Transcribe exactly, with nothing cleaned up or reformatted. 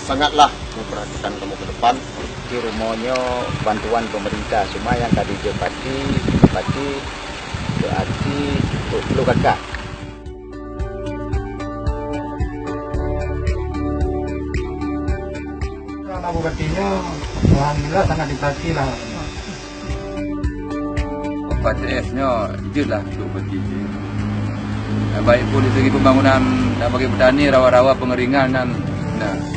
Sangatlah memperhatikan kamu ke depan. Di rumoh nyoe bantuan pemerintah, cuma nyang ka dijok pati, pati, berarti puluh kakak. Abu Bati nyoe, alhamdulillah, sangat diperhatilah. Empat S nyoe jeuet lah untuk Bati. Baik pun dari segi pembangunan, dari segi petani, rawa-rawa, pengeringan dan, nah.